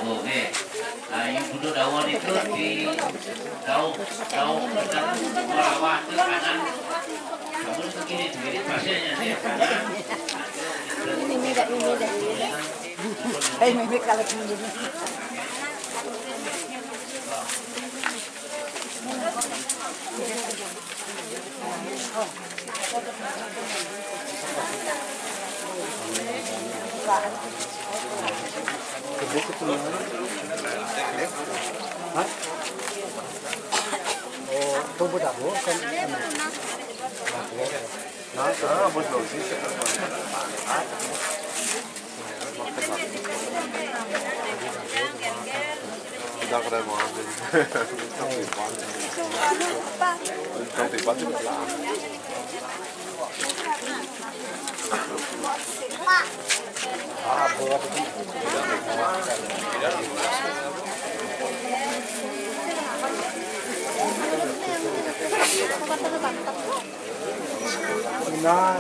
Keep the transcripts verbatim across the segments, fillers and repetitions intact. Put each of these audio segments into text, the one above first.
Oke. Nah, yang duduk daun itu di daun, daun tentang bawah ke kanan. Kamu begini, begini pasiennya di kanan. Ini, ini, ini, ini. Eh, ini kalau ini. Oh, tunggu dah, Bu. Kan, nah, ah, bos lo sih. Udah keren banget. Tapi pasti lah. Benar.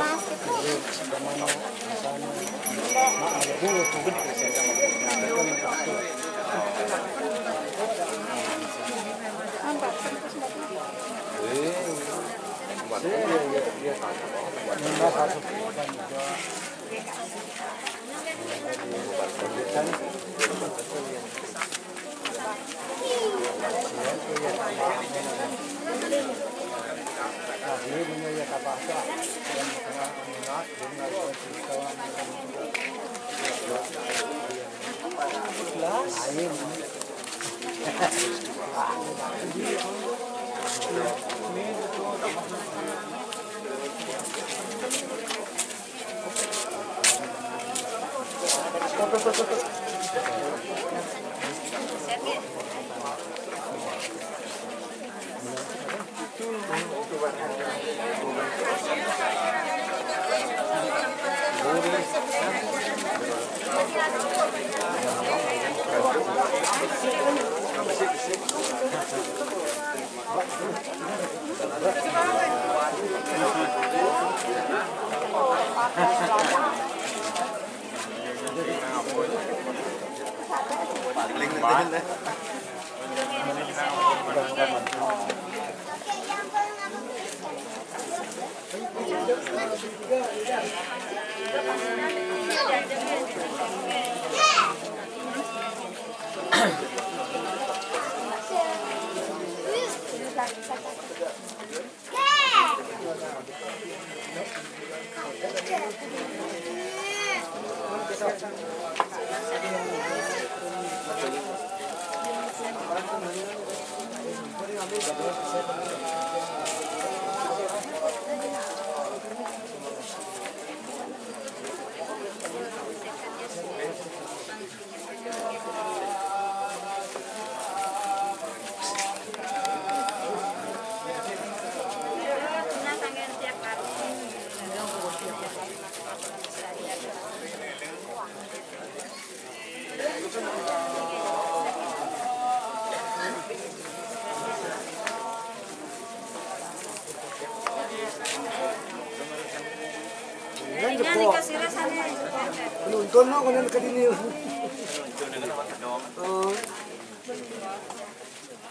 Penonton no, kono ka dini. Oh.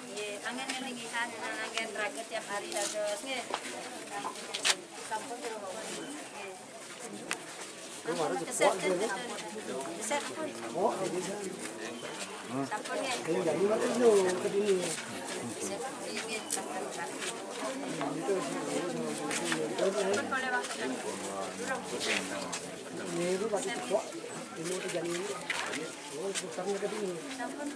Nggih, anggen ngelingihan, anggen raga tiap hari dados, nggih. Sampun, nggih. Keset, keset, keset. Sampun, nggih. Keset, nggih, sampun. Sampun.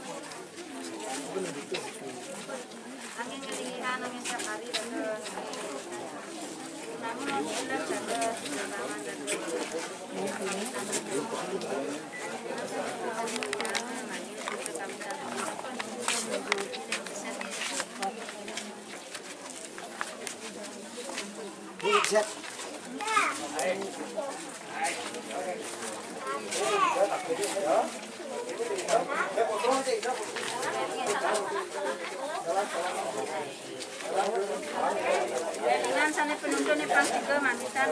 Dengan sana penonton yang paling tiga manisan.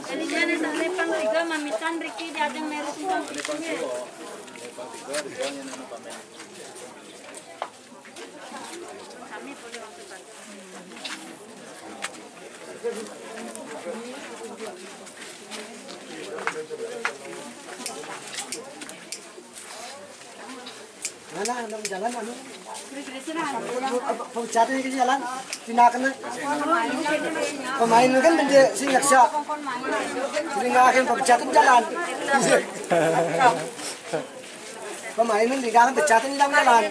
Kalinya nih, sana pang tiga mamitan Riki di ajang merus itu. Mana anu jalan anu? Pemecatan ini jalan. Tindakan pemain kan menjadi sing yaksa. Sehingga akhirnya pemecatan jalan. Pemain kan tindakan pemecatan jalan.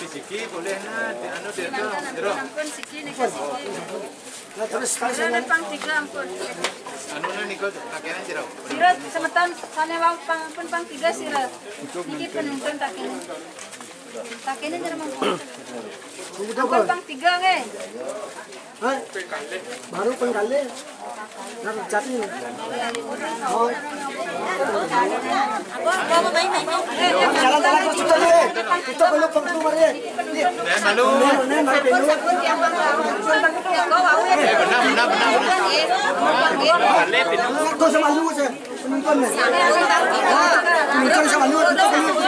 Siki-siki boleh nah, di anu dia tuh, jero. Ampun, siki nih, siki. Nah, terus, terus. Anu, pang tiga, ampun. Anu, nih, niku, pakaian jero. Sira, semeton, sana wau pang, pun pang tiga, sira. Niki penonton tak ini. Tak ini, jero, ampun. Udah, ampun, Bang. Pang tiga, nggih. Hah? Baru penggalih. Nah, cat ini. Oh. Jalan, jalan terus, tutup, eh. Tutup dulu, pengkeluar, eh. Iya. Malu. Nih, nih, mari dulu. Eh, benar, benar, benar, benar. Galih, benar. Tuh sama lu, saya. Penonton nih. Penonton sama lu, tutup dulu.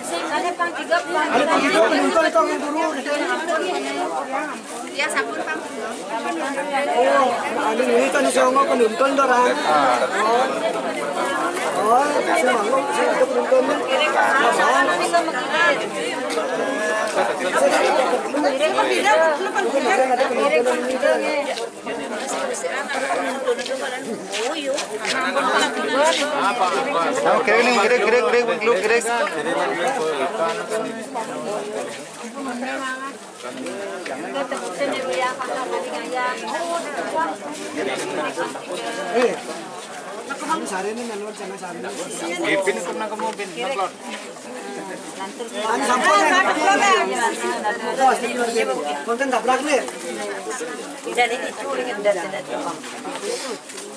Ada pang tiga, penonton, tong, yang dulu. Ya, sampun, Bang. Oh, anu ini kan saya ngomong penonton, orang. Oh, saya ngomong, saya ada penonton. Ada penonton. Nah, kirik nih, kirik, kirik, kirik, kirik. Eh, kamu sari ini, nanu, jangan sari. Ipin, kena kamu, Pin, upload. Anu sampun, kan? Bos, ini lagi. Konten tabrak nih. Tidak, ini itu, ini tidak, tidak.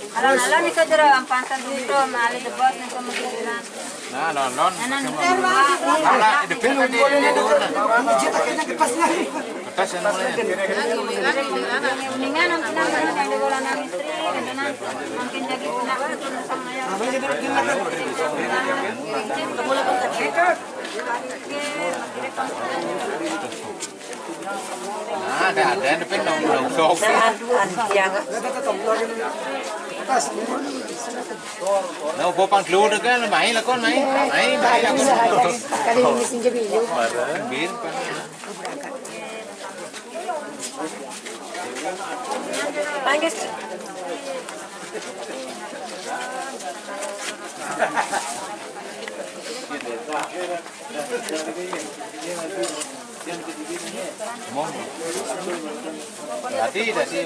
Alon-alon nih, kejero, ampun, dulu, mali debos nih, kemudian. Nah, non, non. Nah, non, non. Nah, itu kan tadi, itu kan. Kita kayaknya kertas nih. Kertas yang mana? Mendingan, mendingan, mendingan, yang di bola nang istri, mendingan, makin jadi punak, makin sama ya. Apa jadi begini? Ada, ada, tapi nong, nong, sok. Nah, upah pang dulu deh kan, main lah kon, main. Main, main lah kon. Kali ini sinja bilu. Bin, Manggis. Mau. Tadi, tadi,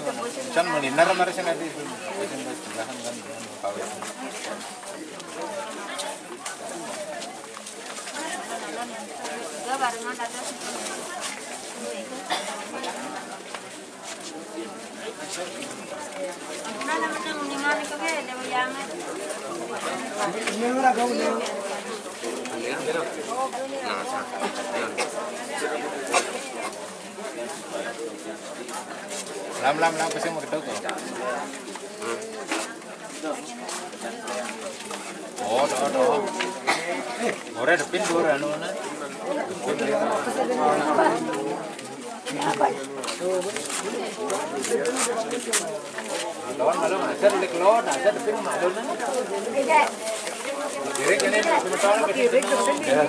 kan meliner kemarin saya tadi. Kan, kan, kan, kawin. Lam, lam, lam, pasti mau ketok. Oh, doh, doh. Ora depin ora anu, nah. Lawan malu ngajar, lek lo, ngajar depin malu, nah. Direk ini, sementara. Ya.